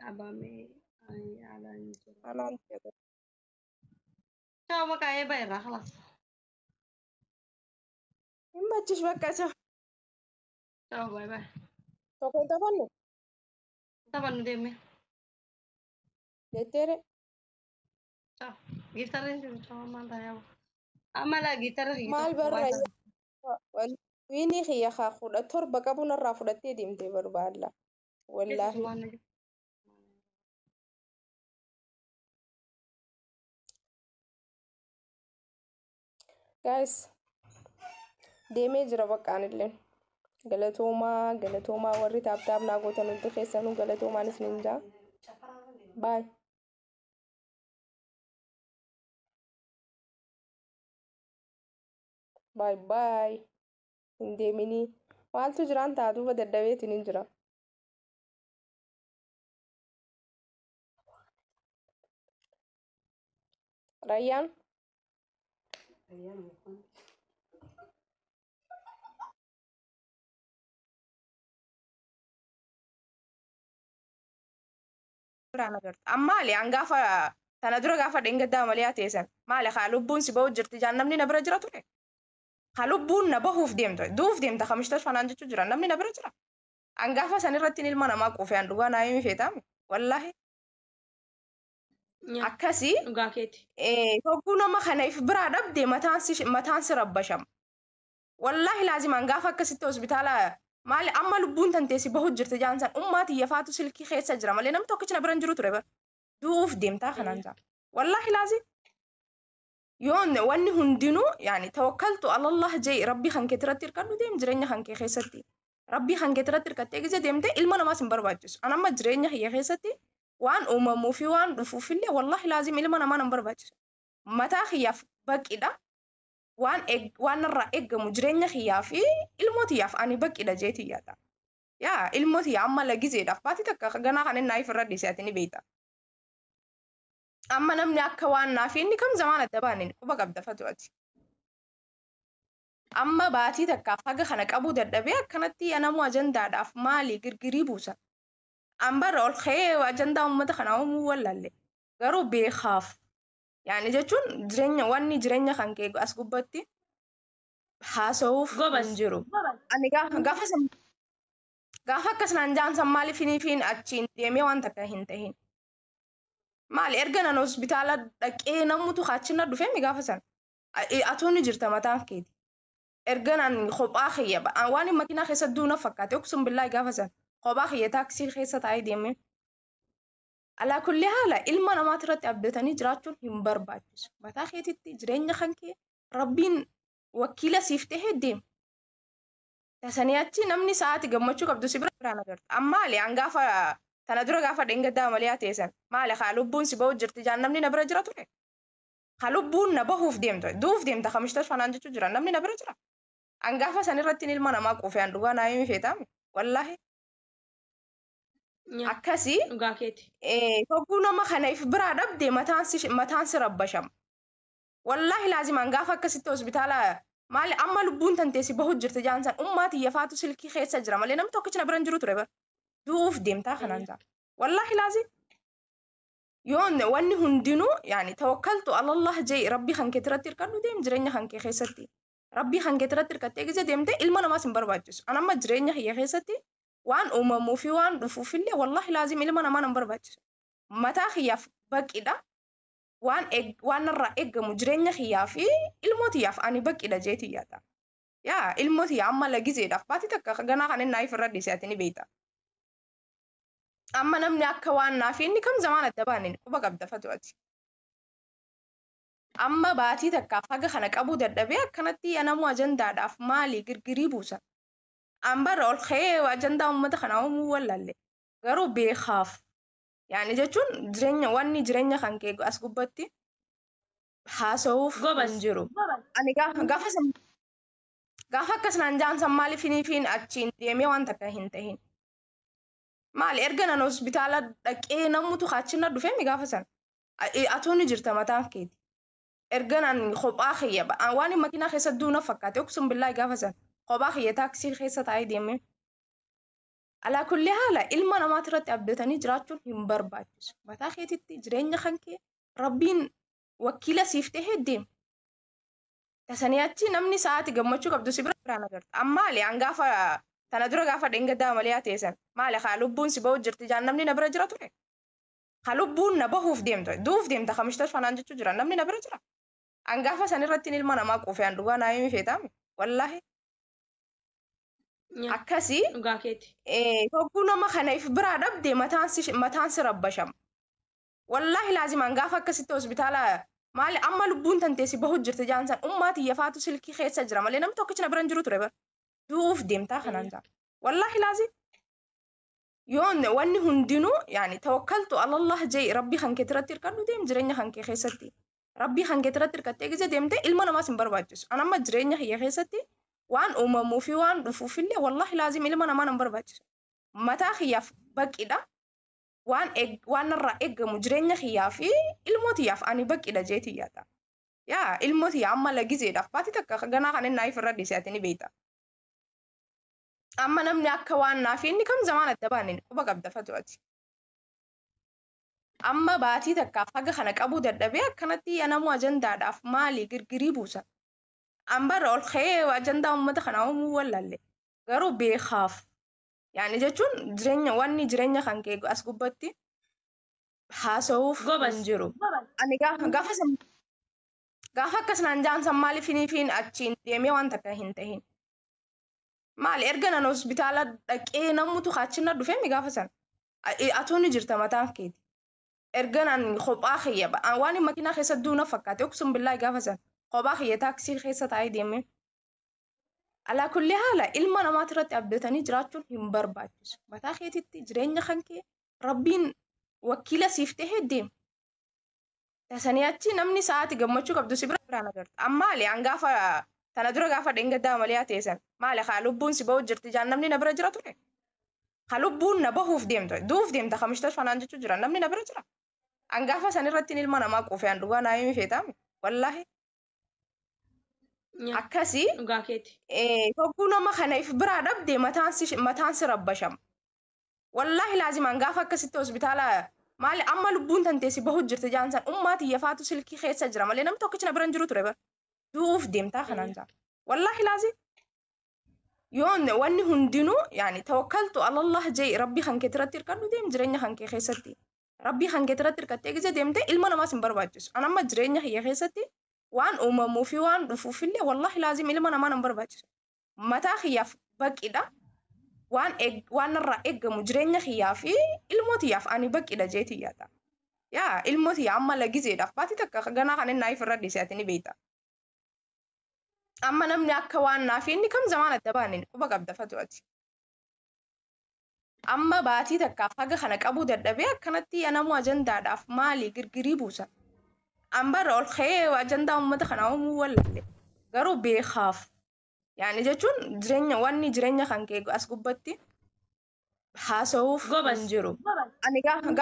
Qabamee yaalaan jira. Anaan jedhu. Ciao bakka eebba irraa خلاص. Hin machish bakka isa. Ciao, bye bye. Tokko hin taphannu Taphannu deemee. jetteere. Ciao. Giiftarri hin jiru. Ciao maal taa'ee amma laa giiftarri Maal barra wiinii kiyya haa 17 qabu narraa fudhattee deemtee barbaadla. Wallaahi. Guys, deemee jira baqqaan illee. Galatoomaa, galatoomaa, warri tap tap naa gootan hundi keessanuu galatoomaan isinin jaa. Bye. Bye bye. Hin deeminii. Maaltu jiraan ta'a duuba dadhabeetiin hin jira. Rayyaan. Biraan agarta. Amma maali an gaafa tana dura gaafa dheengaddaa malee teessan maali haa lubbuun si bahu jirti jaan namni na bira jira ture. Haa lubbuun na bahuuf deemta du'uuf deemta kamishtoota fanaan jechuu jira namni na bira jira. An gaafa san irratti ilma namaa quufee an dhugaa naa himi feetaame wallaahi akkasii. Dhugaa keeti. Hogguu nama kana if biraa dhabde mataan si rabbashama. Wallaahi laazimaan gaafa akkasitti hospitaala maali amma lubbuun tanteessi bahu jirti jaan san ummaa xiyyafaatu silkii keessa jira malee namni tokkichi na bira hin jiru ture bara. Du'uuf deemtaa kanaan jaa. Wallaahi laazim. Yoon wanni hundinuu yaani tawakkaltu alallah jee rabbii kan kee irratti hirkadhu deem jireenya kan kee keessatti. Rabbii kan kee irratti hirkattee gizee deemte ilma namaas hin barbaachisu. An amma jireenya kiyya keessatti waan uumamuu fi waan dhufuuf illee wallaahi laazim ilma namaa nan barbaachisu. Mataa kiyyaaf baqidha. Waan narraa eeggamu jireenya kiyyaa fi ilmoo tiyyaaf ani baqidha jee tiyyaata. Yaa ilmoo tiyya amma lagizeedhaaf baatii takka ganaa kan inni naaf irra dhiise ati ni beekta. Amma namni akka waan naaf inni kam zamaan adda baane quba qabda fatu ati. Amma baatii takkaaf haga kana qabuu dadhabee akkanatti namuu ajandaadhaaf maali girgirii buusa. An bara ol ka'ee ajandaa uummata kanaa uumuu wallaalle. Garuu beekaaf. Yaani jechuun jireenya wanni jireenya kan kee as gubbatti haasa'uuf Gobas. hin jiru. Ani gaafa gaafa akkas naan jaan san maaliif hiniifiin achiin deemee waan takka hin tahin. Maali erga nan hospitaala dhaqee namutu achi na dhufee mi gaafa san. Atuu ni jirta mataan keeti. Erga nan kophaa kiyya waan makiinaa keessa duuna fakkaate uqsum billaahi gaafa san kophaa kiyya taaksii keessa taa'ee deemee. Alaa kulli haala ilma namaati irratti abdatanii jiraachuun hin barbaachisu. Mataa keetitti jireenya kan kee rabbiin wakiila siif tahee deema. Tasanii achi namni sa'aati gammachuu qabdu si biraan agarta. Amma maali an gaafa tana dura gaafa dheengaddaa malee teessan maali haa lubbuun si bahu jirti jaan namni na bira jira ture. Haa lubbuun na bahuuf deemta du'uuf deemta kamishtoota fanaan jechuu jira namni na bira jira. An gaafa san irratti ilma namaa quufee an dhugaa naa himi feetaame wallaahi akkasii. Dhugaa keeti. Hogguu nama kana if biraa dhabde mataan si rabbashama. Wallaahi laazimaan gaafa akkasitti hospitaala maali amma lubbuun tanteessi bahu jirti jaan san ummaa xiyyafaatu silkii keessa jira malee namni tokkichi na bira hin jiru ture bara. Du'uuf deemtaa kanaan jaa. Wallaahi laazim. Yoon wanni hundinuu yaani tawakkaltu alallah jee rabbii kan kee irratti hirkadhu deem jireenya kan kee keessatti. Rabbii kan kee irratti hirkattee gizee deemte ilma namaas hin barbaachisu. An amma jireenya kiyya keessatti waan uumamuu fi waan dhufuuf illee wallaahi laazim ilma namaa nan barbaachisu. Mataa kiyyaaf baqidha. Waan narraa eeggamu jireenya kiyyaa fi ilmoo tiyyaaf ani baqidha jee tiyyaata. Yaa ilmoo tiyya amma lagizeedhaaf baatii takka ganaa kan inni naaf irra dhiise ati ni beekta. Amma namni akka waan naaf inni kam zamaan adda baane quba qabda fatu ati. Amma baatii takkaaf haga kana qabuu dadhabee akkanatti namuu ajandaadhaaf maali girgirii buusa. An bara ol ka'ee ajandaa uummata kanaa uumuu wallaalle. Garuu beekaaf. Yaani jechuun jireenya wanni jireenya kan kee as gubbatti haasa'uuf Gobas. hin jiru. Ani gaafa akkas naan jaan san maaliif hiniifiin achiin deemee waan takka hin tahin. Maali erga nan hospitaala dhaqee namutu achi na dhufee mi gaafa san. Atuu ni jirta mataan keeti. Erga nan kophaa kiyya waan makiinaa keessa duuna fakkaate uqsum billaahi gaafa san kophaa kiyya taaksii keessa taa'ee deemee. Alaa kulli haala ilma namaati irratti abdatanii jiraachuun hin barbaachisu. Mataa keetitti jireenya kan kee rabbiin wakiila siif tahee deema. Tasanii achi namni sa'aati gammachuu qabdu si biraan agarta. Amma maali an gaafa tana dura gaafa dheengaddaa malee teessan maali haa lubbuun si bahu jirti jaan namni na bira jira ture. Haa lubbuun na bahuuf deemta du'uuf deemta kamishtoota fanaan jechuu jira namni na bira jira. An gaafa san irratti ilma namaa quufee an dhugaa naa himi feetaame wallaahi. Akkasii Dhugaa keeti. Hogguu nama kana if biraa dhabde mataan si rabbashama. Wallaahi laazimaan gaafa akkasitti hospitaala maali amma lubbuun tanteessi bahu jirti jaan san ummaa xiyyafaatu silkii keessa jira malee namni tokkichi na bira hin jiru ture bara. Du'uuf deemtaa kanaan jaa. Wallaahi laazim. Yoon wanni hundinuu yaani tawakkaltu alallah jee rabbii kan kee irratti hirkadhu deem jireenya kan kee keessatti. Rabbii kan kee irratti hirkattee gise deemtee ilma namaas hin barbaachisu. An amma jireenya kiyya keessatti waan uumamuu fi waan dhufuuf illee wallaahi laazim ilma namaa nan barbaachisu. Mataa kiyyaaf baqidha. Waan waan narraa eeggamu jireenya kiyyaa fi ilmoo tiyyaaf ani baqidha jee tiyyaata. Yaa ilmoo tiyya amma lagizeedhaaf baatii takka ganaa kan inni naaf irra dhiise ati ni beekta. Amma namni akka waan naaf inni kam zamaan adda baane quba qabda fatu ati. Amma baatii takkaaf haga kana qabuu dadhabee akkanatti namuu ajandaadhaaf maali girgirii buusa. An bara ol ka'ee ajandaa uummata kanaa uumuu wallaalle. Garuu beekaaf. Yaani jechuun jireenya wanni jireenya kan kee as gubbatti haasa'uuf Gobas. hin jiru. Ani gaafa gaafa akkas naan jaan san maaliif hiniifiin achiin deemee waan takka hin tahin. Maali erga nan hospitaala dhaqee namutu achi na dhufee mi gaafa san. Atuu ni jirta mataan keeti. Erga nan kophaa kiyya waan makiinaa keessa duuna fakkaate oksum billaahi gaafa san kophaa kiyya taaksii keessa taa'ee deemee. Alaa kulli haala ilma namaati irratti abdatanii jiraachuun hin barbaachisu. Mataa keetitti jireenya kan kee rabbiin wakiila siif tahee deema. Tasanii achi namni sa'aati gammachuu qabdu si biraan agarta. Amma maali an gaafa tana dura gaafa dheengaddaa malee teessan maali haa lubbuun si bahu jirti jaan namni na bira jira ture. Haa lubbuun na bahuuf deemta du'uuf deemta kamishtoota fanaan jechuu jira namni na bira jira. An gaafa san irratti ilma namaa quufee an dhugaa naa himi feetaame wallaahi. Akkasii Dhugaa keeti. Hogguu nama kana if biraa dhabde mataan si rabbashama. Wallaahi laazimaan gaafa akkasitti hospitaala maali amma lubbuun tanteessi bahu jirti jaan san ummaa xiyyafaatu silkii keessa jira malee namni tokkichi na bira hin jiru ture bara. Du'uuf deemtaa kanaan jaa. Wallaahi laazim. Yoon wanni hundinuu yaani tawakkaltu alallah jee rabbii kan kee irratti hirkadhu deem jireenya kan kee keessatti. Rabbii kan kee irratti hirkattee gise deemtee ilma namaas hin barbaachisu. An amma jireenya kiyya keessatti waan uumamuu fi waan dhufuuf illee wallaahi laazim ilma namaa nan barbaachisu. Mataa kiyyaaf baqidha. Waan waan narraa eeggamu jireenya kiyyaa fi ilmoo tiyyaaf ani baqidha jee tiyyaata. Yaa ilmoo tiyya amma lagizeedhaaf baatii takka ganaa kan inni naaf irra dhiise ati ni beekta. Amma namni akka waan naaf inni kam zamaan adda baane quba qabda fatu ati. Amma baatii takkaaf haga kana qabuu dadhabee akkanatti namuu ajandaadhaaf maali girgirii buusa. An bara ol ka'ee ajandaa uummata kanaa uumuu wallaalle. Garuu beekaaf. Yaani jechuun jireenya wanni jireenya kan kee as gubbatti haasa'uuf Gobas. hin jiru. Ani gaafa